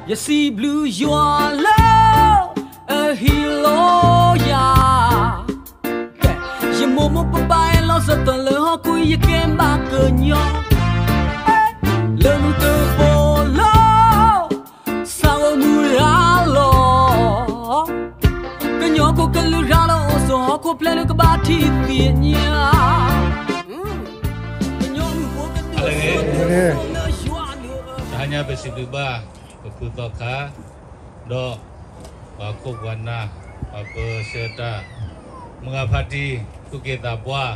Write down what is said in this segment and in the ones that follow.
ယစံးဘျုးယွၤလၢအဟ့ၣ်လီၤယၤ, ယမိၢ်မိၢ်ပၢ်ပၢ်အဲၣ်လီၤစၢၤတၢ်လၢဟီၣ်ခိၣ်ယကဲဘၣ်ကညီ, လၢမူတဘိလီၤ, ဆၣ်ဧိၤမူရၤလီၤ, ကညီခိၣ်ကလုၢ်ရၤလီၤအိၣ်ဆိးဟီၣ်ခိၣ်ဖျၢၣ်လၢကဘၣ်ထံၣ်သ့ၣ်ညါ တဟါညါပစံးဘျုးဘၣ် ပဖုသီခါ, ဒီးပှၤခိၣ်ပှၤနၢ်, ပှၤပၢဆှၢတၢ်, မုၢ်ဂၤဖါတံၢ်, သူၣ်က့သးပှၢ်,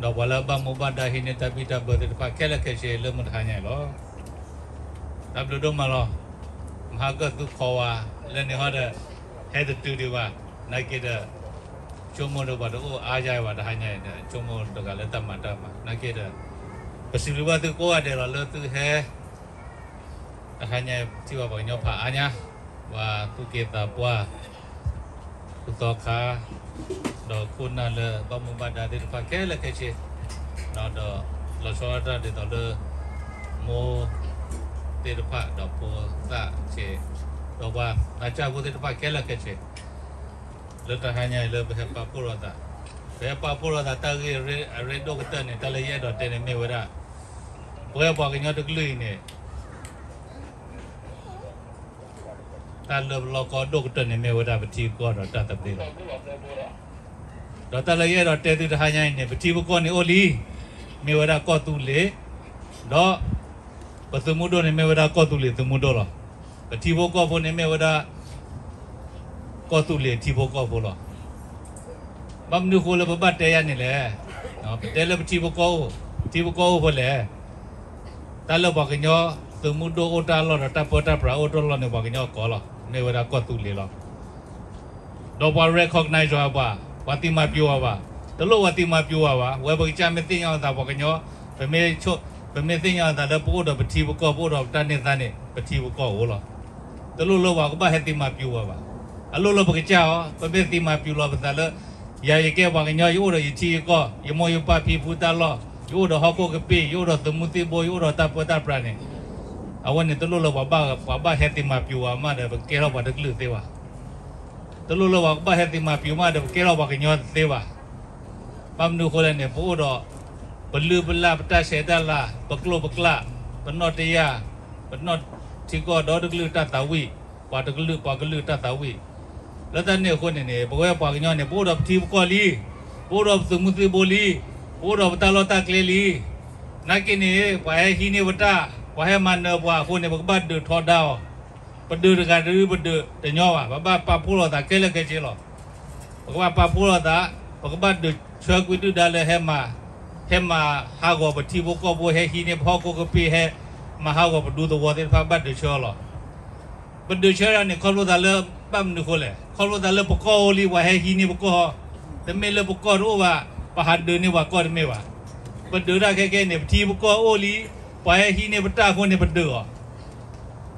ဒီးပှၤလၢဘၣ်မူဘၣ်ဒါဟံးန့ၢ်တၢ်ဘံၣ်တၢ်ဘၢသ့ၣ်တဖၣ်ခဲလၢာ်ခဲဆ့လၢမုၢ်တဟါညါအံၤလီၤ. တၢ်ဘျုးဒိၣ်မးလီၤ. မဟါကၢၣ်သူခိးဝၤလၢန့ၣ်ဟီဒီး ဟဲတတုၤဒံးဘၣ်, နာ်က့ဒီး ဆိကမိၣ်ဒီးပှၤတအိၣ်အါယါဘၣ်တဟါညါအံၤဒီး ဆိကမိၣ်တဂၤလၢတၢ်မၤတၢ်မၤ နာ်က့ဒီး ပစံးဘျုးဘၣ်သုကိးဂၤဒဲးလီၤလၢသုဟဲ တဟါညါအံၤထံၣ်ဘၣ်ပှၤကညီဖးအါညါ, ပှၤသူၣ်က့သးပှၢ်, ဖုသီခါ, ဒီးခိၣ်နၢ်လၢဘၣ်မူဘၣ်ဒါသ့ၣ်တဖၣ်ခဲလၢာ်ခဲဆ့, ဒီးလီၤဆီဒၣ်တၢ်ဒ်သိးလၢ မိၢ်သ့ၣ်တဖၣ်ဒီးဖိသၣ်ဆ့, ဒီးပှၤသးစၢ်ဖိသ့ၣ်တဖၣ်ခဲလၢာ်ခဲဆ့ လၢတဟါညါအံၤလၢပဟဲပာ်ဖှိၣ်လိာ်သး, ပဟဲပာ်ဖှိၣ်လိာ်သးတၢ်ဂ့ၢ်အရ့ဒိၣ်ကတၢၢ်န့ၣ် တၢ်လၢယအဲၣ်ဒိးတဲန့ၣ်မ့ၢ်ဝဲဒၣ် ပဝဲပှၤကညီတကလုာ်အံၤန့ၣ် တၢ်လၢပလီၢ်ကီၢ်ဒိၣ်ကတၢၢ်န့ၣ်မ့ၢ်ဝဲဒၣ်ပထံပကီၢ်ဒီးတၢ်သဘျ့လီၤ. ဒီးတၢ်လၢယအဲၣ်ဒိးတဲသုတဟါညါအံၤန့ၣ် ပထံပကီၢ်န့ၣ်အိၣ်လံ, မ့ၢ်ဝဲဒၣ်ကီၢ်သူလ့ၤ, ဒီးပသုးမုၢ်ဒိၣ်န့ၣ်မ့ၢ်ဝဲဒၣ်ကီၢ်သူလ့ၤသုးမုၢ်ဒိၣ်လီၤ. ပထံဖိကီၢ်ဖိန့ၣ်မ့ၢ်ဝဲဒၣ် ကီၢ်သူလ့ၤထံဖိကီၢ်ဖိလီၤ. ဘၣ်မနုၤအဃိလၢပဘၣ်တဲယၤန့ၣ်လဲၣ်. ပတဲလၢပထံဖိကီၢ်အိၣ်, ထံဖိကီၢ်အိၣ်ဖိလဲၣ်. တၢ်လၢပှၤကညီသုးမုၢ်ဒိၣ်အိၣ်တၢ်လီၢ်ဒီး တၢ်ပၢတၢ်ပြးအိၣ်တၢ်လီၢ်န့ၣ် ပှၤကညီအကိးလီၤ, မ့ၢ်ဝဲဒၣ်ကီၢ်သူလ့ၤလီၤ. ဒီးပှၤ recognize ဝဲပှၤ, ပှၤသံမၤပျူၤဝဲပှၤ, တလိၣ်ပှၤသံမၤပျူၤဝဲပှၤ, ဝဲပကစၢ်မ့ၢ်သ့ၣ်ညါအသးပှၤကညီ, ပမ့ၢ်သ့ၣ်ညါအသးလၢပအိၣ်ဒီးပထံပကီၢ်, ပအိၣ်ဒီးပတၢ်န့ၢ်သါန့ၣ် ပထံပကီၢ်အိၣ်လီၤ. တလိၣ်လၢပှၤကဘၣ်ဟဲသံမၤပျူၤဝဲပှၤ. အလိၣ်လၢပကစၢ်အီၤ, ပမ့ၢ်သံမၤပျူၤလီၤပသးလၢ ယၤယကဲပှၤကညီ, ယအိၣ်ဒီးယထံယကီၢ်, ယမိၢ်ယပၢ်ဖံဖုတၢ်လီၢ်, ယအိၣ်ဒီးဟီၣ်ခိၣ်ကပ့ၢ်, ယအိၣ်ဒီးသုးမုၢ်သံၣ်ဘိ, ယအိၣ်ဒီးတၢ်ပၢတၢ်ပြးန့ၣ်, အဝဲန့ၣ်တလိၣ်လၢပှၤဘၣ်, ပှၤဘၣ်ဟဲသံမၤပျူၤဝဲမးဒီး ပကဲထီၣ်ပှၤတကလုာ်သ့ဘၣ်. တလိၣ်လၢပှၤကဘၣ်ဟဲသံမၤပျူၤမးဒီး ပကဲထီၣ်ပှၤကညီသ့ဘၣ်. ဘၣ်မနုၤအဃိလဲၣ်န့ၣ် ပအိၣ်ဒီး ပလုၢ်ပလၢ်, ပတၢ်ဆဲးတၢ်လၤ, ပကျိာ်ပကျၢ်, ပနီၣ်တယၢ်, ပနီၣ်ထံကီၢ်ဒီတကလုာ်တၢ်သးဝံၣ်, ပှၤတကလုာ်ပှၤကလုာ်တၢ်သးဝံၣ်. လၢတၢ်န့ၣ်အဃိန့ၣ်န့ၣ် ပဝဲပှၤကညီန့ၣ် ပအိၣ်ဒီးပထံပကီၢ်လံ, ပအိၣ်ဒီးပသုးမုၢ်သံၣ်ဘိလံ, ပအိၣ်ဒီးပတၢ်လီၢ်တၢ်ကျဲလံ. နာ်က့န့ၣ် ပှၤဟဲဟံးန့ၢ်ပတၢ်, ပှၤဟဲမၤနၢၤပှၤအဃိန့ၣ် ပကဘၣ်ဒုးထီဒါအီၤ. ပဒုးတဂၤဒုး ပဒုးတညီဘၣ်, ပဘၣ်ပာ်ဖှိၣ်လိာ်သးခဲလၢာ်ခဲဆ့လီၤ. ပကဘၣ်ပာ်ဖှိၣ်လိာ်သး, ပကဘၣ်ဒုးဆၢကွံာ်ဒုၣ်ဒါလၢဟဲမၤ, ဟဲမၤဟးဂီၤပထံဖိကီၢ်ဖိ, ဟဲဟံးန့ၢ်ပဟီၣ်ခိၣ်ကပ့ၢ်, ဟဲမၤဟးဂီၤပဒူသဝီသ့ၣ်တဖၣ် ဘၣ်ဒုးဆၢအီၤလီၤ. ပဒုးဆၢတၢ်န့ၣ် ခီဖျိသးလၢဘၣ်မနုၤအဃိလဲၣ်. ခီဖျိသးလၢပကီၢ်အိၣ်လံ ပှၤဟဲဟံးန့ၢ်ပကီၢ်, တမ့ၢ်လၢပကီၢ်တအိၣ်ဘၣ် ပဟးဒုးန့ၢ်ပှၤကီၢ်တမ့ၢ်ဘၣ်. ပဒုးတၢ်ခဲကဲန့ၣ် ပထံပကီၢ်အိၣ်လံ, ပှၤဟဲဟံးန့ၢ်ပတၢ်အဃိန့ၣ် ပဒုးအီၤ.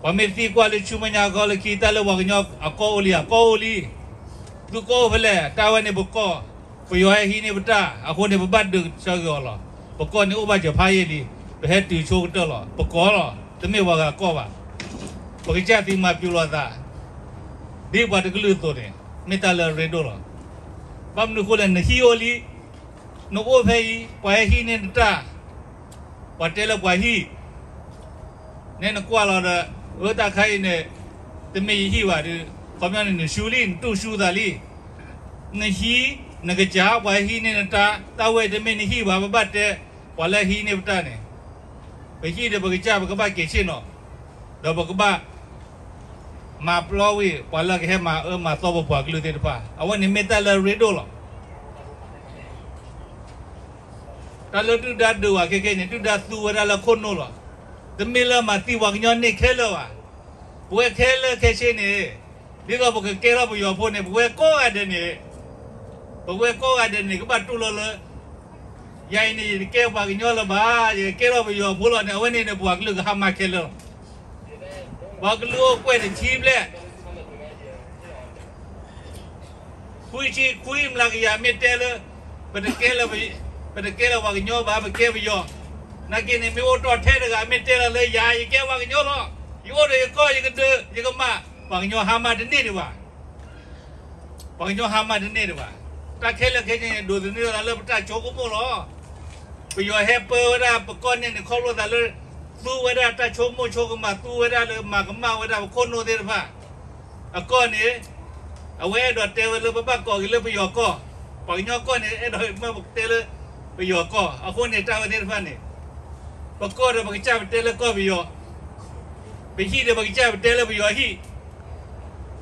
ပှၤမ့ၢ်သံကွၢ်လၢဆူမဲာ်ညါခီလၢခံ တၢ်လၢပှၤကညီအကီၢ်အိၣ်လံဧါ, ကီၢ်အိၣ်လံ. သုကီၢ်အိၣ်ဖဲလဲၣ်, တၢ်ဝဲန့ၣ်ပကီၢ်, ပယီၤဟဲဟံးန့ၢ်ပတၢ်အဃိန့ၣ် ပဘၣ်ဒုးဆၢက့ၤအီၤလီၤ. ပကီၢ်န့ၣ်အိၣ်ဘၣ်စၢၤဖးယံာ်လံ, ပဟဲတုၤဆိကတၢၢ်လီၤ. ပကီၢ်လီၤ, တမ့ၢ်ပှၤဂၤကီၢ်ဘၣ်. ပကစၢ်သံမၤပျူၤလိာ်သး ဒ်ပှၤတကလုာ်အသိးန့ၣ် မ့ၢ်တၢ်လၢအရ့ဒိၣ်လီၤ. ဘၣ်မနုၤအဃိလဲၣ်, နဟံၣ်အိၣ်လံ, နအိၣ်ဖဲအံၤ, ပှၤဟဲဟံးန့ၢ်နတၢ်, ပှၤတဲလၢပှၤဟံၣ် နဲနကွၢ်လီၤဒီး အၢတၢ်ခါအံၤန့ၣ် တမ့ၢ်ယဟံၣ်ဘၣ်ဒီး ခီပညီန့ၣ် နရှူလံ, နတူၢ်ရှူသးလံ. နဟံး, နကစၢ်, ပှၤဟဲဟံးန့ၢ်နတၢ်, တၢ်ဝဲတမ့ၢ်နဟံၣ်ဘၣ်, ပဘၣ်တဲ ပှၤလၢဟံးန့ၢ်ပတၢ်န့ၣ် ပဟံၣ်ဒီးပကစၢ် ပကဘၣ်က့ၤဆ့ၣ်နီၤ, ဒီးပကဘၣ်မၤပျီဝံၤ ပှၤလၢကဟဲမၤအၢမၤသီပပှၤကလုာ်သ့ၣ်တဖၣ်, အဝဲန့ၣ်မ့ၢ်တၢ်လၢအရ့ဒိၣ်လီၤ. တၢ်လၢဒုၣ်ဒါဒုးဝဲခဲခဲန့ၣ် ဒုၣ်ဒါသူဝဲဒၣ်လၢခိၣ်နူာ်လီၤ. တမ့ၢ်လၢမၤသံပှၤကညီန့ၢ်ခဲလၢာ်ဘၣ်. ပဝဲခဲလၢာ်ခဲဆ့န့ၣ် ဒ်သိးပကကဲထီၣ်ပယီၤဖိန့ၣ် ပဝဲကိးဂၤဒဲးန့ၣ်, ပဝဲကိးဂၤဒဲးန့ၣ် ကဘၣ်တူၢ်လိာ်လၢ ယၤအံၤန့ၣ် ယတကဲပှၤကညီလၢၤဘၣ်, ယကဲထီၣ်ပယီၤဖိလီၤန့ၣ် အဝဲန့ၣ်န့ၣ် ပှၤကလုာ်ကဟါမၢ်ခဲလၢာ်လီၤ. ပှၤကလုာ်အိၣ်ကွဲၢ်တဆံဘျဲၣ် ခွံဆံခွံမျးကယၤမ့ၢ်တဲလၢ ပတကဲလၢ ပတကဲလၢပှၤကညီဘၣ်, ပကဲပယီၤ, နာ်က့န့ၣ် မ့ၢ်အိၣ်တီၢ်ထဲတဂၤမ့ၢ်တဲလီၤလၢ ယၤယကဲပှၤကညီလီၤ. ယအိၣ်ဒီးယကီၢ် ယကဒုးယကမၤ, ပှၤကညီဟါမၢ်တန့ၢ်ဒံးဘၣ်. ပှၤကညီဟါမၢ်တန့ၢ်ဒံးဘၣ်. တၢ်ခဲလၢာ်ခဲဆ့န့ၣ် ဒိးသန့ၤလီၤသးလၢပတၢ်ဆိကမိၣ်လီၤ. ပယီၤဟဲပၢဝဲဒၣ်ပကီၢ်န့ၣ်န့ၣ် ခီဖျိသးလၢ သူဝဲဒၣ်တၢ်ဆိကမိၣ်ဆိကမး, သူဝဲဒၣ်လၢမၤကမၣ်ဝဲဒၣ်ပခိၣ်နူာ်သ့ၣ်တဖၣ် အကီၢ်န့ၣ် အဝဲအဲၣ်ဒိးတဲဝဲလၢပဘၣ်ကိးက့ၤလၢပယီၤကီၢ်, ပှၤကညီကီၢ်န့ၣ် အဲၣ်ဒိးမၢပတဲလၢပယီၤကီၢ်. အဃိန့ၣ် တၢ်ဝဲသ့ၣ်တဖၣ်န့ၣ် ပကီၢ်ဒီးပကစၢ်ပတဲလၢကီၢ်ပယီၤ, ပဟံၣ်ဒီးပကစၢ်ပတဲလၢပယီၤဟံၣ်,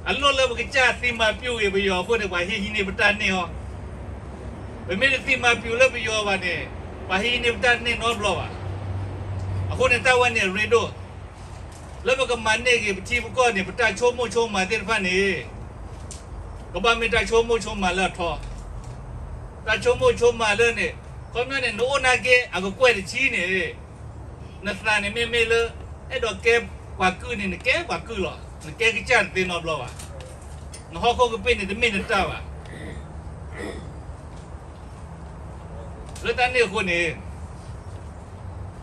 အလိၣ်လၢပကစၢ်သံမၤပျူၤဂ့ၤပယီၤအဃိန့ၣ် ပှၤဟ့ၣ်ဟံးန့ၢ်ပတၢ်န့ၢ်အီၤ. ပမ့ၢ်တသံမၤပျူၤလၢပယီၤဘၣ်န့ၣ် ပှၤဟ့ၣ်ဟံးန့ၢ်ပတၢ်န့ၢ်နီတဘျီဘၣ်. အဃိန့ၣ် တၢ်ဝဲန့ၣ်အရ့ဒိၣ် လၢပကမၤန့ၢ်က့ၤပထံပကီၢ်န့ၣ် ပတၢ်ဆိကမိၣ်ဆိကမးသ့ၣ်တဖၣ်န့ၣ် ကဘၣ်မ့ၢ်တၢ်ဆိကမိၣ်ဆိကမးလၢအထီ, တၢ်ဆိကမိၣ်ဆိကမးလၢန့ၣ် ခီပညီန့ၣ် နအိၣ်နာ်က့ အကကွဲၢ်တဆံန့ၣ် နသးန့ၣ်မ့မ့ၢ်လၢ အဲၣ်ဒိးကဲပှၤကုၢ်န့ၣ် နကဲပှၤကုၢ်လီၤ. နကဲကစၢ်တသ့နီတဘျီဘၣ်. နဟီၣ်ခိၣ်ကပ့ၢ်န့ၣ် တမ့ၢ်နတၢ်ဘၣ်. လၢတၢ်န့ၣ်အဃိန့ၣ်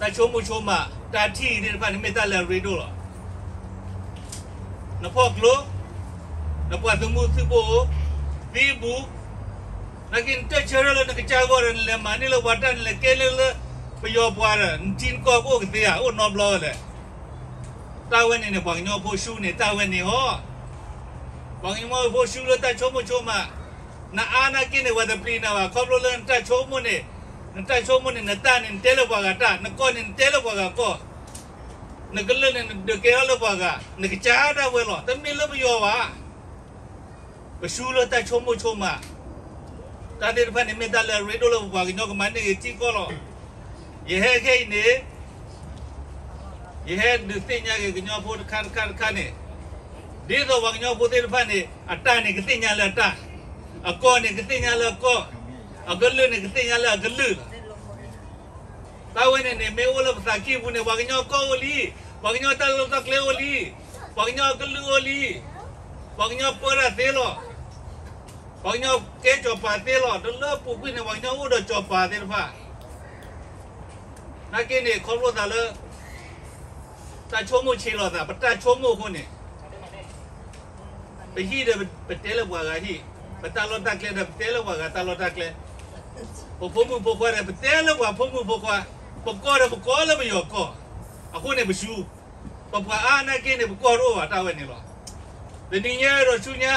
တၢ်ဆိကမိၣ်ဆိကမး တၢ်ထံၣ်သ့ၣ်တဖၣ်န့ၣ် မ့ၢ်တၢ်လၢအရ့ဒိၣ်လီၤ. နဖီၣ်ကျိ, နပှၤသုးမုၢ်သံၣ်ဘိ, သံဘူး, နာ်က့နတၢ်ဆၢထၢၣ်လၢနကစၢ်အဂီၢ်ဒီး နလဲၤမၤန့ၢ်လၢပှၤတၢ် နလဲၤကဲလၢလၢပယီၤပှၤဒီး နထံနကီၢ်ကအိၣ်ကသ့ဧါ, အိၣ်နီတဘျီဝဲလဲၣ်. တၢ်ဝဲန့ၣ်န့ၣ် ပှၤကညီဖိဆူန့ၣ် တၢ်ဝဲန့ၣ်ဟီ ပှၤကညီဖိဆူလၢတၢ်ဆိကမိၣ်ဆိကမး, နအါနာ်က့န့ၣ် ပှၤတပျံၤနၤဘၣ်, ခီဖျိလၢနတၢ်ဆိကမိၣ်န့ၣ်, နတၢ်ဆိကမိၣ်န့ၣ် နတၢ်န့ၣ် နတဲလၢပှၤဂၤတၢ်, နကီၢ်န့ၣ် နတဲလၢပှၤဂၤကီၢ်, နကလုာ်န့ၣ် နဒုးကဲထီၣ်လၢပှၤဂၤ, နကစၢ်ဒၣ်ဝဲလီၤ, တမ့ၢ်လၢပယီၤဘၣ်. ပဆူလၢတၢ်ဆိကမိၣ်ဆိကမး, တၢ်သ့ၣ်တဖၣ်န့ၣ် မ့ၢ်တၢ်လၢအရ့ဒိၣ်လၢပပှၤကညီကမၤန့ၢ်ဂ့ၤထံကီၢ်လီၤ. ယဟဲခဲအံၤန့ၣ် ယဟဲဒုးသ့ၣ်ညါက့ၤကညီဖိတခါတခါတခါန့ၣ်, ဒ်သိးပှၤကညီဖိသ့ၣ်တဖၣ်န့ၣ် အတၢ်န့ၣ်ကသ့ၣ်ညါလၢအတၢ်, အကီၢ်န့ၣ်ကသ့ၣ်ညါလၢအကီၢ်, အကလုာ်န့ၣ်ကသ့ၣ်ညါလၢအကလုာ်လီၤ. တၢ်ဝဲန့ၣ်န့ၣ် မ့ၢ်အိၣ်လၢပသးကံၢ်ပူၤန့ၣ် ပှၤကညီကီၢ်အိၣ်လံ, ပှၤကညီတၢ်လီၢ်တၢ်ကျဲအိၣ်လံ, ပှၤကညီကလုာ်အိၣ်လံ, ပှၤကညီပၢတၢ်သ့လီၤ. ပှၤကညီကဲစီၤပၤသ့လီၤ. တလၢပူၤကွံာ်န့ၣ် ပှၤကညီအိၣ်ဒီးစီၤပၤသ့ၣ်တဖၣ် နာ်က့န့ၣ် ခီဖျိသးလၢ တၢ်ဆိကမိၣ်ဆံးလိာ်သး, ပတၢ်ဆိကမိၣ်အဃိန့ၣ်, ပဟံၣ်ဒီးပတဲလၢပှၤဂၤဟံၣ်, ပတၢ်လီၢ်တၢ်ကျဲဒီးပတဲလၢပှၤဂၤတၢ်လီၢ်တၢ်ကျဲ, ပဖိမုၣ်ဖိခွါဒီး ပတဲလၢပှၤဖိမုၣ်ဖိခွါ, ပကီၢ်ဒီးပကီၢ်လၢပယီၤကီၢ်, အဃိန့ၣ်ပဆူ, ပပှၤအါနာ်က့န့ၣ် ပကီၢ်တအိၣ်ဘၣ်တၢ်ဝဲန့ၣ်လီၤ. တနံၤညါဒီးဆူညါ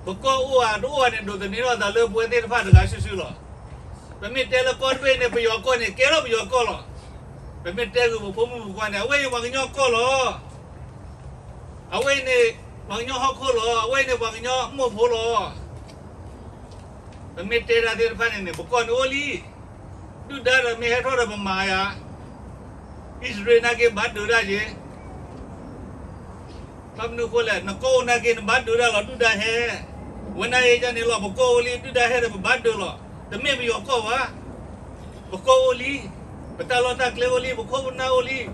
ပကီၢ်အိၣ်ဧါတအိၣ်ဧါန့ၣ် ဒိးသန့ၤထီၣ်သးလၢပဝဲသ့ၣ်တဖၣ်တဂၤစုာ်စုာ်လီၤ. ပမ့ၢ်တဲလၢကီၢ်တဘ့ၣ်န့ၣ် ပယီၤကီၢ်န့ၣ် ကဲထီၣ်ပယီၤကီၢ်လီၤ. ပမ့ၢ်တဲဂ့ၤပဖိမုၣ်ဖိခွါန့ၣ် အဝဲအံၤပှၤကညီကီၢ်လီၤ. အဝဲအံၤန့ၣ် ပှၤကညီဟီၣ်ခိၣ်လီၤ. အဝဲအံၤန့ၣ် ပှၤကညီမိၢ်ဖိလီၤ. ပမ့ၢ်တဲတၢ်သ့ၣ်တဖၣ်န့ၣ်န့ၣ် ပကီၢ်န့ၣ်အိၣ်လံ. ဒုၣ်ဒါဒီးမ့ၢ်ဟဲထီၣ်ဒီးပမၤယၤ, အံၣ်စရ့လးနာ်က့ဘၣ်ဒုးတၢ်က့ၤ ဘၣ်မနုၤအဃိလဲၣ်, နကီၢ်အိၣ်နာ်က့ နဘၣ်ဒုးတၢ်လီၤ, ဒုၣ်ဒါဟဲ. ဝဲနာ်က့ယန့ၣ်လီၤ ပကီၢ်အိၣ်လံ ဒုၣ်ဒါဟဲဒီးပဘၣ်ဒုးလီၤ. တမ့ၢ်ပယီၤကီၢ်ဘၣ်. ပကီၢ်အိၣ်လံ, ပတၢ်လီၢ်တၢ်ကျဲအိၣ်လံ, ပခိၣ်ပနၢ်အိၣ်လံ,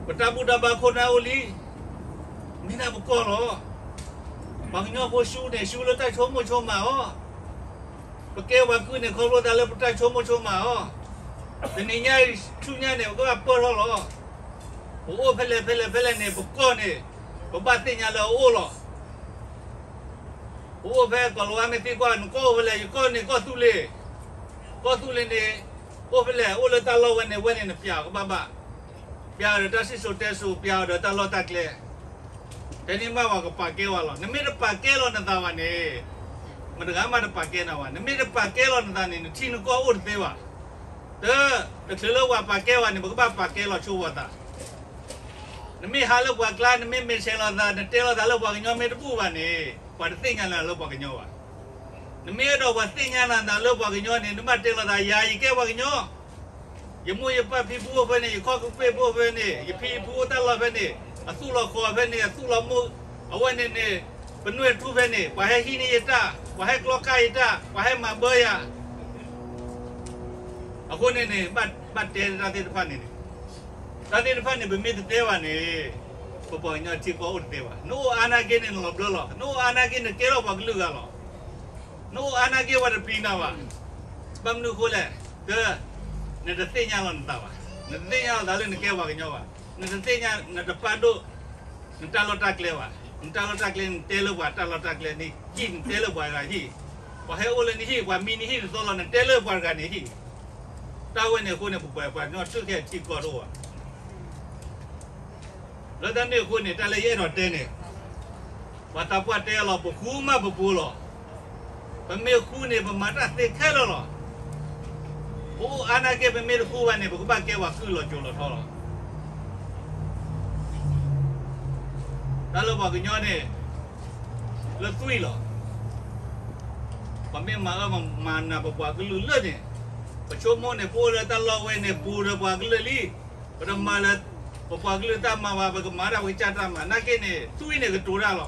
ပတၢ်ဘူၣ်တၢ်ဘါခိၣ်နၢ်အိၣ်လံ, မ့ၢ်ဒၣ်ပကီၢ်လီၤ. ပှၤကညီဖိဆူန့ၣ် ဆူလၢတၢ်ဆိကမိၣ်ဆိကမးအီၤ ပကဲပှၤကုၢ်န့ၣ် ခီဖျိသးလၢပတၢ်ဆိကမိၣ်ဆိကမးအီၤ, တနံၤညါအံၤဆူညါန့ၣ် ပကဘၣ်ပၢၢ်ထီၣ်လီၤ. ပအိၣ်ဖဲလဲၣ်ဖဲလဲၣ်ဖဲလဲၣ်န့ၣ် ပကီၢ်န့ၣ် ပဘၣ်သ့ၣ်ညါလၢအအိၣ်လီၤ. ပအိၣ်ဖဲကီၢ်လီၤဝါမ့ၢ်သံကွၢ် နကီၢ်အိၣ်ဖဲလဲၣ်, ယကီၢ်န့ၣ်ကီၢ်သူလ့ၤ, ကီၢ်သူလ့ၤန့ၣ် အိၣ်ဖဲလဲၣ်, အိၣ်လၢတၢ်လီၢ်ဝဲန့ၣ် ဝဲန့ၣ်နပျးအီၤ ကဘၣ်ဘၣ်, ပျးအီၤဒီးတၢ်စံၣ်စိၤတဲစိၤ, ပျးအီၤဒီးတၢ်လီၢ်တၢ်ကျဲ ဖဲန့ၣ်မးပှၤကပာ်ကဲဝဲလီၤ. နမ့ၢ်တပာ်ကဲလီၤနသးဘၣ်န့ၣ် မတဂၤမးတပာ်ကဲနၤဘၣ်. နမ့ၢ်တပာ်ကဲလီၤနသးန့ၣ် နထံနကီၢ်အိၣ်တသ့ဘၣ်. တ, တချုးလၢပှၤပာ်ကဲဝဲန့ၣ် ပကဘၣ်ပာ်ကဲလီၤဆိဝဲသး. နမ့ၢ်ဟးလၢပှၤကျါ, နမ့ၢ်မဲာ်ဆှဲးလီၤသး, နတဲလီၤသးလၢပှၤကညီမ့ၢ်တဘူၣ်ဘၣ်န့ၣ် ပှၤတသ့ၣ်ညါနၤလၢပှၤကညီဘၣ်. နမ့ၢ်အဲၣ်ဒိးပှၤသ့ၣ်ညါနၤလၢပှၤကညီန့ၣ် နဘၣ်တဲလီၤသး ယၤယကဲပှၤကညီ ယမိၢ်ယပၢ်ဖံဖုအိၣ်ဖဲန့ၣ်, ယခီၣ်ကပ့ၢ်ဖိအိၣ်ဖဲန့ၣ်, ယဖံယဖုအိၣ်တၢ်လီၢ်ဖဲန့ၣ်, အသူၣ်လီၤဃီၤဖဲန့ၣ်, အသူၣ်လီၤမိၢ်, အဝဲန့ၣ်န့ၣ်, ပနွဲၣ်ထူဖဲန့ၣ်, ပှၤဟဲဟံးန့ၢ်ယတၢ်, ပှၤဟဲကျီကၢ်ယတၢ်, ပှၤဟဲမၤဘၢယၤ. အဃိန့ၣ်န့ၣ် ဘၣ်တဲတၢ်သ့ၣ်တဖၣ်န့ၣ်န့ၣ်, တၢ်သ့ၣ်တဖၣ်န့ၣ် ပမ့ၢ်တတဲဘၣ်န့ၣ်, ပပှၤကညီထံကီၢ်အိၣ်တသ့ဘၣ်. နအိၣ်အါနာ်က့န့ၣ် နလီၤဘျၢလီၤ. နအိၣ်အါနာ်က့ နကဲထီၣ်ပှၤကလုာ်ဂၤလီၤ. နအိၣ်အါနာ်က့ ပှၤတပျံၤနၤဘၣ်. ဘၣ်မနုၤအဃိလဲၣ်, တ, နတသ့ၣ်ညါလီၤနသးဘၣ်. နတသ့ၣ်ညါလီၤသးလၢနကဲပှၤကညီဘၣ်. နတသ့ၣ်ညါ နတပာ်ဒိၣ် နတၢ်လီၢ်တၢ်ကျဲဘၣ်. နတၢ်လီၢ်တၢ်ကျဲ နတဲလၢပှၤတၢ်လီၢ်တၢ်ကျဲန့ၣ်ဟံၣ်, နတဲလၢပှၤဂၤဟံၣ်. ပှၤဟဲအိၣ်လၢနဟံၣ်, ပှၤမံနဟံၣ်နသီလီၤ, နတဲလၢပှၤတဂၤန့ၣ်ဟံၣ်. တၢ်ဝဲန့ၣ်အဃိန့ၣ် ပပှၤပှၤကညီထုးခဲထံကီၢ်တအိၣ်ဘၣ်. လၢတၢ်န့ၣ်အဃိန့ၣ် တၢ်လၢယအဲၣ်ဒိးတဲန့ၣ်, ပှၤသးပှၢ်တဲလီၤ ပဃူမးပပူၤလီၤ. ပမ့ၢ်ဃူန့ၣ် ပမၤတၢ်သ့ခဲလၢာ်လီၤ. ပအိၣ်အါနာ်က့ ပမ့ၢ်တဃူဘၣ်န့ၣ် ပကဘၣ်ကဲပှၤကုၢ်လီၤစိၤလီၤထီလီၤ. တၢ်လၢပှၤကညီန့ၣ် လၢသွံၣ်လီၤ. ပမ့ၢ်မၤအၢမၤနးပပှၤကလုာ်လၢန့ၣ်, ပဆိကမိၣ်န့ၣ် ပအိၣ်လၢတၢ်လီၢ်ဝဲန့ၣ် ပူၤဒီးပှၤကလုာ်လံ. ပတမၤလၢပပှၤကလုာ်တၢ်မၤဘၣ်, ပကမၤတၢ်ပကစၢ်တၢ်မၤ နာ်က့န့ၣ် သွံၣ်န့ၣ်ကတိၤတၢ်လီၤ.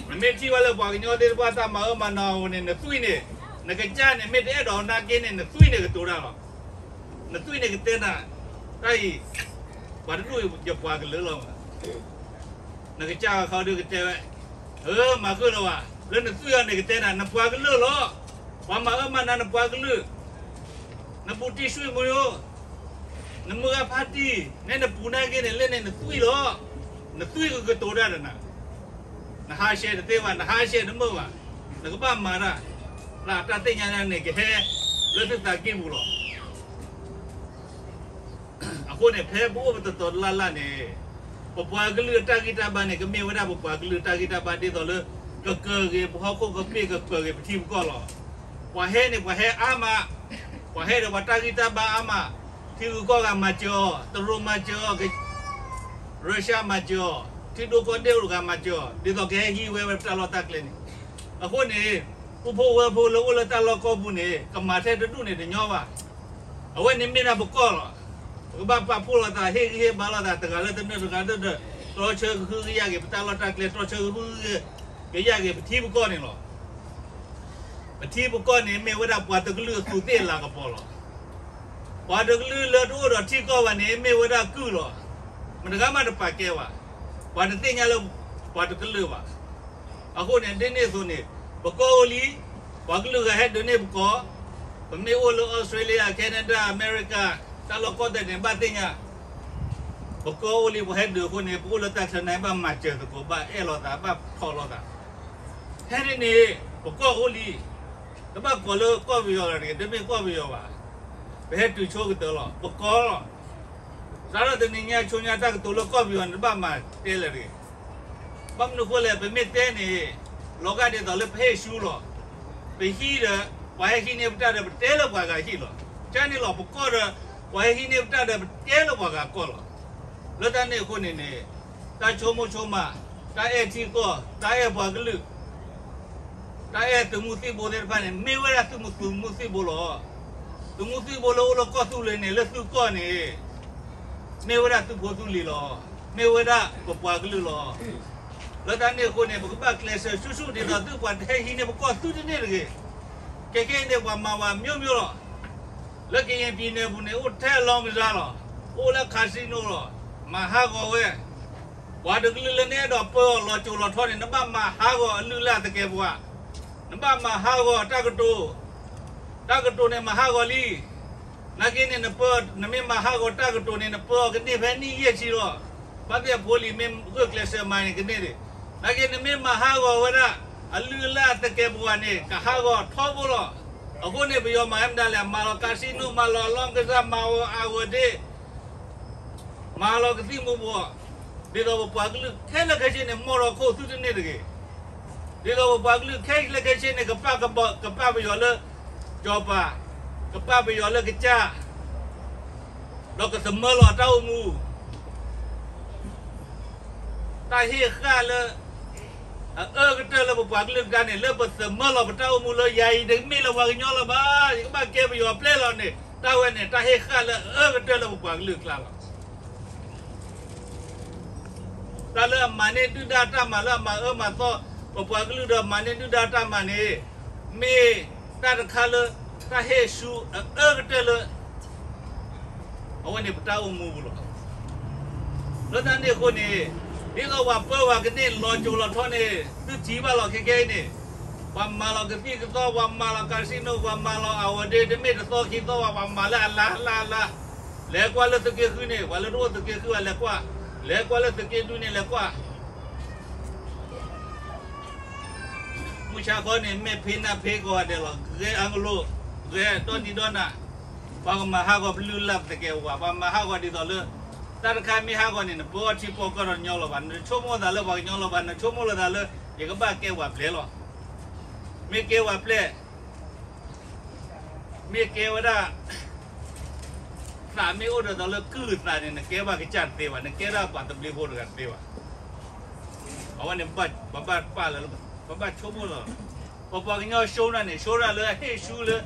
နမ့ၢ်ထံၣ်ဘၣ်လၢပှၤကညီသ့ၣ်တဖၣ်တၢ်မၤအၢမၤနးအီၤန့ၣ် နသွံၣ်န့ၣ်, နကစၢ်န့ၣ် မ့ၢ်တအဲၣ်ဒိးနာ်က့န့ၣ် နသွံၣ်န့ၣ်ကတိၤတၢ်လီၤ. နသွံၣ်န့ၣ်ကတဲနၤ, တၢ်အံၤ ပှၤတဒူၣ်ယပှၤကလုာ်လီၤ. နကစၢ်အခီဒုးကတဲဝဲ, အၢ မၤဃုာ်လီၤဘၣ်, လၢနသွံၣ်အီၤန့ၣ်ကတဲနၤ နပှၤကလုာ်လီၤ. ပှၤမၤအၢမၤနးနပှၤကလုာ်, နဘူးတံၢ်ဆှံမူယိ, နမုၢ်ဂၤဖါတံၢ်, နဲနပူၤနာ်က့န့ၣ် လၢန့ၣ်နသွံၣ်လီၤ. နသွံၣ်ကကတိၤတၢ်ဒီးနၤ, နဟးဆှဲးတသ့ဘၣ်, နဟးဆှဲးတမုာ်ဘၣ်, နကဘၣ်မၤတၢ်, တၢ်သ့ၣ်ညါန့ၣ်ကဟဲလၢသုသးကံၢ်ပူၤလီၤ. အဃိန့ၣ် ဖဲပအိၣ်ပတတီၤလၢ်လၢ်န့ၣ်, ပပှၤကလုာ်အတၢ်ဂံၢ်တၢ်ဘါန့ၣ် ကမ့ၢ်ဝဲဒၣ်ပပှၤကလုာ်တၢ်ဂံၢ်တၢ်ဘါဒ်သိးလၢ ကကၢၤဂ့ၤပဟီၣ်ခိၣ်ကပ့ၢ် ကကၢၤဂ့ၤပထံပကီၢ်လီၤ. ပှၤဟဲန့ၣ် ပှၤဟဲအါမး, ပှၤဟဲဒီးပှၤတၢ်ဂံၢ်တၢ်ဘါအါမး, ထံဂုၤကီၢ်ဂၤမၤစၢၤအီၤ, တရူးမၤစၢၤအီၤ, Russia မၤစၢၤအီၤ, ထံဒိၣ်ကီၢ်ဒိၣ်တဂၤမၤစၢၤအီၤ, ဒ်သိးကဟဲဟံးဝဲဝဲတၢ်လီၢ်တၢ်ကျဲန့ၣ်, အဃိန့ၣ် ပူဖိဝဲဖိလၢအိၣ်လၢတၢ်လီၢ်ကီၢ်ပူၤန့ၣ် ကမၤထဲတဒူၣ်န့ၣ်တညီဘၣ်. အဝဲန့ၣ်မ့ၢ်ဒၣ်ပကီၢ်လီၤ. ပကဘၣ်ပာ်ဖှိၣ်လိာ်သး ဟ့ၣ်ဂံၢ်ဟ့ၣ်ဘါလိာ်သး တဂၤလၢတနၢၣ်တဂၤလၢတနၢၣ်, တြီဆၢကဟုကယာ်က့ၤပတၢ်လီၢ်တၢ်ကျဲ, တြီဆၢကဟုကယာ်က့ၤပထံပကီၢ်န့ၣ်လီၤ. ပထံပကီၢ်န့ၣ် မ့ၢ်ဝဲဒၣ်ပှၤတကလုာ်အသူးသ့ၣ်လၤကပီၤလီၤ. ပှၤတကလုာ်လၢတအိၣ်ဒီးထံကီၢ်ဘၣ်န့ၣ် မ့ၢ်ဝဲဒၣ်ကုၢ်လီၤ. မတဂၤမးတပာ်ကဲဘၣ်. ပှၤတသ့ၣ်ညါလၢပှၤတကလုာ်ဘၣ်. အဃိန့ၣ် ဒ်န့ၣ်အသိးန့ၣ် ပကီၢ်အိၣ်လံ, ပှၤကလုာ်ဂၤဟဲဒုးန့ၢ်ပကီၢ်, ပမ့ၢ်အိၣ်လၢ Australia, Canada, America, တၢ်လီၢ်ကီၢ်သဲးန့ၣ် ဘၣ်သ့ၣ်ညါ, ပကီၢ်အိၣ်လံ ပှၤဟဲဒုးအဃိန့ၣ် ပအိၣ်လၢတၢ်ချၢန့ၣ် ဘၣ်မၤစၢၤသကိး, ဘၣ်အဲၣ်လိာ်သး, ဘၣ်ထီၣ်လိာ်သး. ဖဲန့ၣ်န့ၣ် ပကီၢ်အိၣ်လံ. တဘၣ်ကိးလၢကီၢ်ပယီၤလၢၤတဂ့ၤ, တမ့ၢ်ကီၢ်ပယီၤဘၣ်. ပဟဲတုၤဆိကတၢၢ်လီၤ, ပကီၢ်လီၤ. စးထီၣ်တနံၤညါဆိညါ တၢ်ကတိၤလၢကီၢ်ပယီၤန့ၣ် တဘၣ်မၤတဲလၢၤတဂ့ၤ. ဘၣ်မနုၤအဃိလဲၣ်, ပမ့ၢ်တဲန့ၣ် လီၤဂာ်ဒ်သိးလၢပဟ့ၣ်ဆူလီၤ. ပဟံးဒီး ပှၤဟဲဟံးန့ၢ်ပတၢ်ဒီး ပတဲလၢပှၤဂၤဟံၣ်လီၤ. ကန့ၣ်လီၤ ပကီၢ်ဒီး ပှၤဟဲဟံးန့ၢ်ပတၢ်ဒီး ပတဲလၢပှၤဂၤကီၢ်လီၤ. လၢတၢ်န့ၣ်အဃိန့ၣ်န့ၣ် တၢ်ဆိကမိၣ်ဆိကမး, တၢ်အဲၣ်ထံကီၢ်, တၢ်အဲၣ်ပှၤကလုာ်, တၢ်အဲၣ်သုးမုၢ်သံၣ်ဘိသ့ၣ်တဖၣ်န့ၣ် မ့ၢ်ဝဲဒၣ်သုးမုၢ်, သုးမုၢ်သံၣ်ဘိလီၤ. သုးမုၢ်သံၣ်ဘိလၢအိၣ်လၢကီၢ်သူလ့ၤန့ၣ် လၢသုကီၢ်န့ၣ် မ့ၢ်ဝဲဒၣ်သုးဖိသုလံၤလီၤ. မ့ၢ်ဝဲဒၣ်ပပှၤကလုာ်လီၤ. လၢတၢ်န့ၣ်အဃိန့ၣ် ပကဘၣ်ကျဲးစၢးဆူၣ်ဆူၣ် ဒ်သိးသုပှၤတဟဲဟံးန့ၢ်ပကီၢ်သုတန့ၢ်တဂ့ၤ. ခဲခဲအံၤန့ၣ် ပှၤမၤဝဲမျိုးမျိုးလီၤ. လၢကယဲၢ်ပံၤနဲၣ်ပူၤန့ၣ် အိၣ်ထဲအလီၢ်မုၢ်ဒါလီၤ. အိၣ်လၢ casino လီၤ. မၤဟးဂီၤဝဲ ပှၤတကလုာ်လၢနအဲၣ်ဒိးပၢအီၤလီၤစိၤလီၤထီန့ၣ် နဘၣ်မၤဟးဂီၤအလုၢ်အလၢ်သကဲးပဝး, နဘၣ်မၤဟးဂီၤတၢ်ကတိၤ, တၢ်ကတိၤန့ၣ်မၤဟးဂီၤလံ. နာ်က့န့ၣ် နပၢ, နမ့ၢ်မၤဟးဂီၤတၢ်ကတိၤန့ၣ် နပၢအီၤကန့ၢ်ဖဲနံၣ်ယဲၢ်ဆံလီၤ. ဘၣ်သ့ၣ်အဖိလံၤမ့ၢ်ဂၢၢ်ကျဲးစၢးမၤန့ၣ်ကန့ၢ်ဒံး. နာ်က့နမ့ၢ်မၤဟးဂီၤဝဲဒၣ် အလုၢ်အလၢ်သကဲးပဝးန့ၣ် ကဟးဂီၤထီဘိလီၤ. အဃိန့ၣ် ပယီၤမၤဟဲမတၤလဲၣ်, မၤလီၤ casino, မၤလီၤ လောင်းကစား, မၤလီၤ အဝဲဒ့ မၤလီၤကသံၣ်မူၤဘှီး, ဒ်သိးပပှၤကလုာ်ခဲလၢာ်ခဲဆ့န့ၣ် မီၢ်ထီၣ်ခိၣ်သုတန့ၢ်တဂ့ၤ. ဒ်သိးပပှၤကလုာ်ခဲလၢာ်ခဲဆ့န့ၣ် ကပာ်ပယီၤလၢ ကၠီၤပၤ, ကပာ်ပယီၤလၢကစၢ်, ဒီးကသမၢလီၤတၢ်အိၣ်မူ တၢ်ဟ့ၣ်ဃာ်လၢ အအၢကတၢၢ်လၢပပှၤကလုာ်ကဒါန့ၣ် လၢပသမၢလီၤပတၢ်အိၣ်မူလၢ ယၤအံၤတမ့ၢ်လၢပှၤကညီလၢၤဘၣ်, ယကဘၣ်ကဲပယီၤပျဲလီၤန့ၣ် တၢ်ဝဲန့ၣ် တၢ်ဟ့ၣ်ဃာ်လၢအအၢကတၢၢ်လၢပပှၤကလုာ်အကျါလီၤ. တၢ်လၢအမၤန့ၢ်ဒုၣ်ဒါတၢ်မၤ လၢအမၤအၢမၤသီ ပပှၤကလုာ်ဒီးမၤန့ၢ်ဒုၣ်ဒါတၢ်မၤန့ၣ် မ့ၢ်တၢ်တခါလၢ တၢ်ဟ့ၣ်ဆူအအၢကတၢၢ်လၢ အဝဲန့ၣ်ပတၢ်အိၣ်မူပူၤလီၤ. လၢတၢ်န့ၣ်အဃိန့ၣ် ဒ်သိးပှၤပၢပှၤကန့ၢ်လီၤစိၤလီၤထီန့ၣ် သုထံၣ်ဘၣ်လီၤခဲခဲအံၤန့ၣ်, ပှၤမၤလီၤကသံၣ်ကသီ, ပှၤမၤလီၤ casino, ပှၤမၤလီၤ အဝဲဒ့ တမ့ၢ်တသီခံသီဘၣ်, ပှၤမၤလၢအလါလါလါ လဲၤကွၢ်လၢသုးက့ဃုန့ၣ် ပှၤလၢတအိၣ်သုးက့ဃုဘၣ်လဲၤကွၢ်, လဲၤကွၢ်လၢသုးက့ဒုန့ၣ်လဲၤကွၢ်. မုၢ်ဆါခီန့ၣ် မဲာ်ဖ့နၢ်ဖ့ကိးဂၤဒဲးလီၤ. ဂဲၤအကလိၤ, ဂဲၤဒီနံၤဒီနၤ, ပှၤကမၤဟးဂီၤပလုၢ်လၢ်ပသကဲးပဝး, ပှၤမၤဟးဂီၤဒ်သိးလၢ တၢ်တခါမ့ၢ်ဟးဂီၤန့ၣ် နပၢထံပၢကီၢ်ဒီးညီလီၤဘၣ်, နဆိကမိၣ်သးလၢပှၤကညီလီၤဘၣ်, နဆိကမိၣ်လီၤသးလၢ ယကဘၣ်ကဲပှၤပျဲၢ်လီၤ. မ့ၢ်ကဲပှၤပျဲၢ် မ့ၢ်ကဲဝဲဒၣ် သးမ့ၢ်အိၣ်ဒီးသးလၢကုၢ်သးန့ၣ် နကဲဘၣ်ကစၢ်တသ့ဘၣ်, နကဲဒၣ်ပှၤသဘျ့ဖိတဂၤတသ့ဘၣ်. အဝဲန့ၣ် ပဘၣ်ပာ်လၢ ပဘၣ်ဆိကမိၣ်လီၤ. ပပှၤကညီရှုံးတၢ်န့ၣ် ရှုံးတၢ်လၢအဟ့ၣ်ရှူလၢ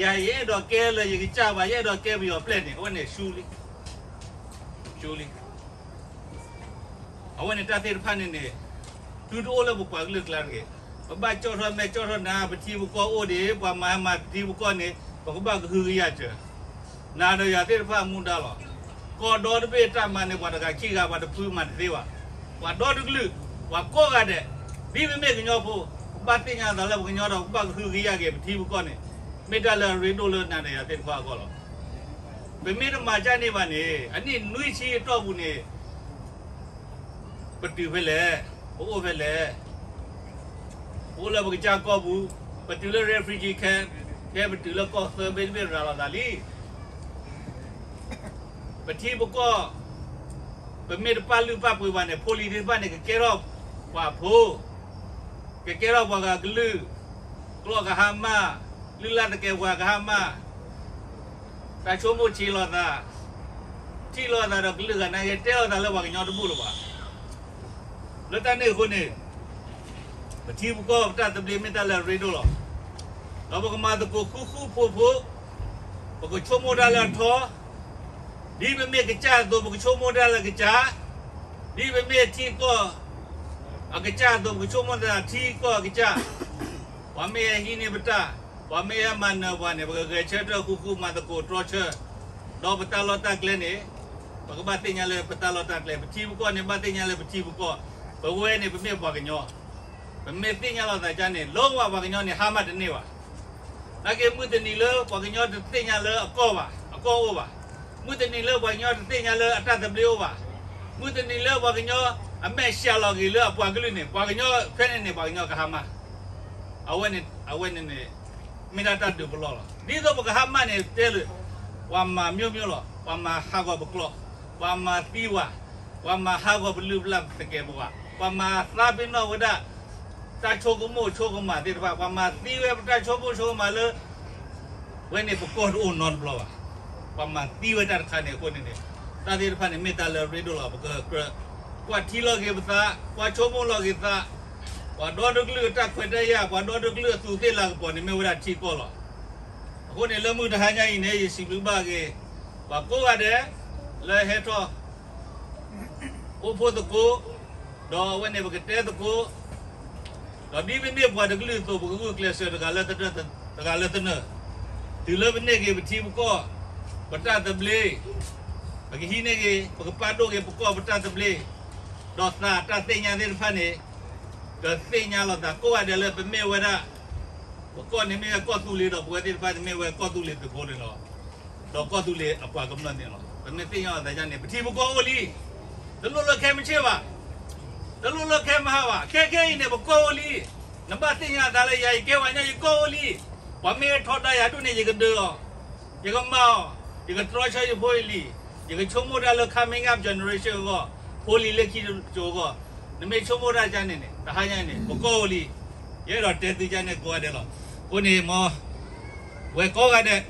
ယၤယအဲၣ်ဒိးကဲလၢယကစၢ်ဘၣ်, ယအဲၣ်ဒိးကဲပယီၤပျဲၢ်န့ၣ် အဝဲန့ၣ်ရှုံးလံ, ရှုံးလံ. အဝဲန့ၣ်တၢ်သ့ၣ်တဖၣ်န့ၣ်န့ၣ် သုတအိၣ်လၢပပှၤကလုာ်ကျါတဂ့ၤ. ပဘၣ်ကၠီၣ်ထီၣ်မဲာ်ကၠီၣ်ထီၣ်နါ ပထံပကီၢ်အိၣ်ဒံး, ပှၤမၤမၤပထံပကီၢ်န့ၣ် ပကဘၣ်ကဟုကယာ်စၢၤ. နၤဒီးယၤသ့ၣ်တဖၣ်အမူဒါလီၤ. ကီၢ်ဒီတဘ့ၣ်တၢ်မၤန့ၣ် ပှၤတဂၤခံဂၤ ပှၤတဖုမၤတသ့ဘၣ်. ပှၤဒီတကလုာ်, ပှၤကိးဂၤဒဲး, ဒ်ပမ့ၢ်ကညီဖိ, ပဘၣ်သ့ၣ်ညါသးလၢပှၤကညီဒီး ပဘၣ်ကဟုကယာ်က့ၤပထံပကီၢ်န့ၣ် မ့ၢ်တၢ်လၢအရ့ဒိၣ်လၢနၤဒီးယၤသ့ၣ်တဖၣ်အဂီၢ်လီၤ. ပမ့ၢ်တမၤကၢ်န့ၢ်ဘၣ်န့ၣ် အနံၣ်နွံဆံအတီၢ်ပူၤန့ၣ် ပတုၤဖဲလဲၣ်, ပအိၣ်ဖဲလဲၣ်, ပအိၣ်လၢပကစၢ်ကီၢ်ပူၤ, ပတုၤလၢ refugee camp, ဖဲပတုၤလၢကီၢ်သၢဘ့ၣ်တဘ့ၣ်ရၤလီၤသးလံ. ပထံပကီၢ်, ပမ့ၢ်တပာ်လုၢ်ပာ်ပှ့ၤဘၣ်န့ၣ် ဖိလံၤသ့ၣ်တဖၣ်န့ၣ် ကကဲထီၣ်ပှၤဖိ, ကကဲထီၣ်ပှၤဂၤကလုာ်, ကျီၢ်ကဟါမၢ်, လုၢ်လၢ်သကဲးပဝးကဟါမၢ်, တၢ်ဆိကမိၣ်ဆံးလိာ်သး, ထံၣ်လိာ်သးဒီးကလုာ်ဂၤနာ်က့ တဲလိာ်သးလၢပှၤကညီတဘူၣ်လၢၤဘၣ်. လၢတၢ်န့ၣ်အဃိန့ၣ် ပထံပကီၢ်ပတၢ်သဘျ့မ့ၢ်တၢ်လၢအရ့ဒိၣ်လီၤ. ဒီးပကမၤသကိးဃူဃူဖိးဖိး, ပကဆိကမိၣ်တၢ်လၢအထီ, ဒ်ပမ့ၢ်ကစၢ်အသိး ပကဆိကမိၣ်တၢ်လၢကစၢ်, ဒ်ပမ့ၢ်ထံကီၢ်အကစၢ်အသိး ပကဆိကမိၣ်တၢ်လၢထံကီၢ်အကစၢ်, ပှၤမ့ၢ်ဟဲဟံးန့ၢ်ပတၢ်, ပှၤမ့ၢ်ဟဲမၤနၢၤပှၤန့ၣ် ပကဂဲၤဆၢထၢၣ်ဃူဃူမၤသကိးတြီဆၢ, ဒီးပတၢ်လီၢ်တၢ်ကျဲန့ၣ် ပကဘၣ်သ့ၣ်ညါလၢပတၢ်လီၢ်တၢ်ကျဲ, ပထံပကီၢ်န့ၣ် ဘၣ်သ့ၣ်ညါလၢပထံပကီၢ်, ပဝဲန့ၣ် ပမ့ၢ်ပှၤကညီ, ပမ့ၢ်သ့ၣ်ညါလိာ်သးကန့ၣ် လီၤဂာ်ပှၤကညီန့ၣ် ဟါမၢ်တန့ၢ်ဘၣ်. နာ်က့မုၢ်တနံၤလၢပှၤကညီတသ့ၣ်ညါလၢအကီၢ်ဘၣ်, အကီၢ်အိၣ်ဘၣ်, မုၢ်တနံၤလၢပှၤကညီတသ့ၣ်ညါလၢအတၢ်သဘျ့အိၣ်ဘၣ်, မုၢ်တနံၤလၢပှၤကညီအမဲာ်ဆှးလီၤက့ၤလၢအပှၤကလုာ်န့ၣ် ပှၤကညီဖဲန့ၣ်န့ၣ် ပှၤကညီကဟါမၢ်. အဝဲန့ၣ်, အဝဲန့ၣ်န့ၣ် မ့ၢ်ဒၣ်တၢ်ဒုးပလီၢ်လီၤ. ဒ်သိးပကဟါမၢ်န့ၣ်တဲလၢ ပှၤမၤမျိုးမျိုးလီၤ. ပှၤမၤဟးဂီၤပကျီၢ်, ပှၤမၤသံဝဲ, ပှၤမၤဟးဂီၤပလုၢ်ပလၢ်သကဲးပဝး, ပှၤမၤသးပ့ၤနီၣ်ဝဲဒၣ် တၢ်ဆိကမိၣ်ဆိကမးသ့ၣ်တဖၣ်, ပှၤမၤသံဝဲပတၢ်ဆိကမိၣ်ဆိကမးလၢ ဝဲန့ၣ်ပကီၢ်တအိၣ်နီတဘျီဘၣ်. ပှၤမၤသံဝဲတၢ်တခါန့ၣ်အဃိန့ၣ်န့ၣ် တၢ်သ့ၣ်တဖၣ်န့ၣ်မ့ၢ်တၢ်လၢအရ့ဒိၣ်လီၤ. ပကကြၢး ကွၢ်ထံလီၤက့ၤပသး, ကွၢ်ဆိကမိၣ်လီၤက့ၤသး, ပှၤဒီတကလုာ်အတၢ်ခွဲးတၢ်ယာ်, ပှၤဒီတကလုာ်အသူးသ့ၣ်လၤကပီၤန့ၣ်မ့ၢ်ဝဲဒၣ်ထံကီၢ်လီၤ. အဃိန့ၣ်လၢမုၢ်တဟါညါအံၤန့ၣ် ယစံးဘျုးဘၣ်က့ၤ ပှၤကိးဂၤဒဲး လၢဟဲထီၣ် အိၣ်ဖှိၣ်သကိး, ဒီးအဝဲန့ၣ်ပကတဲသကိး, ဒီးဒ်ပမ့ၢ်ပှၤတကလုာ်အသိး ပကဂုာ်ကျဲးစၢးတဂၤလၢတဂၤ, တဂၤလၢတနၢၤ, တုၤလၢပန့ၢ်က့ၤပထံပကီၢ်, ပတၢ်သဘျ့, ပကဟံးန့ၢ်က့ၤ, ပကပာ်ဒိၣ်က့ၤပကီၢ်ပတၢ်သဘျ့, ဒီးသးတၢ်သ့ၣ်ညါသ့ၣ်တဖၣ်န့ၣ် ကသ့ၣ်ညါလိာ်သးကိးဂၤဒဲးလၢပမ့ၢ်ဝဲဒၣ် ပကီၢ်န့ၣ်မ့ၢ်ဝဲကီၢ်သူလ့ၤဒီး ပဝဲသ့ၣ်တဖၣ်န့ၣ်မ့ၢ်ဝဲကီၢ်သူလ့ၤသုးဖိန့ၣ်လီၤ. ဒီးကီၢ်သူလ့ၤအပှၤကမျၢၢ်န့ၣ်လီၤ. ပမ့ၢ်သ့ၣ်ညါလိာ်သးဒ်န့ၣ် ပထံပကီၢ်အိၣ်လံ. တလိၣ်လၢခဲမုၢ်ဆ့ၣ်ဘၣ်. တလိၣ်လၢခဲမုၢ်ဟါဘၣ်. ခဲခဲအံၤန့ၣ် ပကီၢ်အိၣ်လံ. နဘၣ်သ့ၣ်ညါသးလၢယၤ ယကဲပှၤကညီ ယကီၢ်အိၣ်လံ. ပှၤမ့ၢ်ထီဒါယၤဒ်န့ၣ် ယကဒုးအီၤ, ယကမၤအီၤ, ယကတြီဆၢယဖိယလံၤ, ယကဆိကမိၣ်တၢ်လၢ coming up generation အဂီၢ်, ဖိလံၤလၢခံကၠိအဂီၢ်, နမ့ၢ်ဆိကမိၣ်တၢ်ဒ်န့ၣ်န့ၣ် တဟါညါအံၤန့ၣ် ပကီၢ်အိၣ်လံ. ယအဲၣ်ဒိးတဲသုဒ်န့ၣ်ကိးဂၤဒဲးလီၤ. အဃိန့ၣ်မ် ဝဲကိးဂၤဒဲး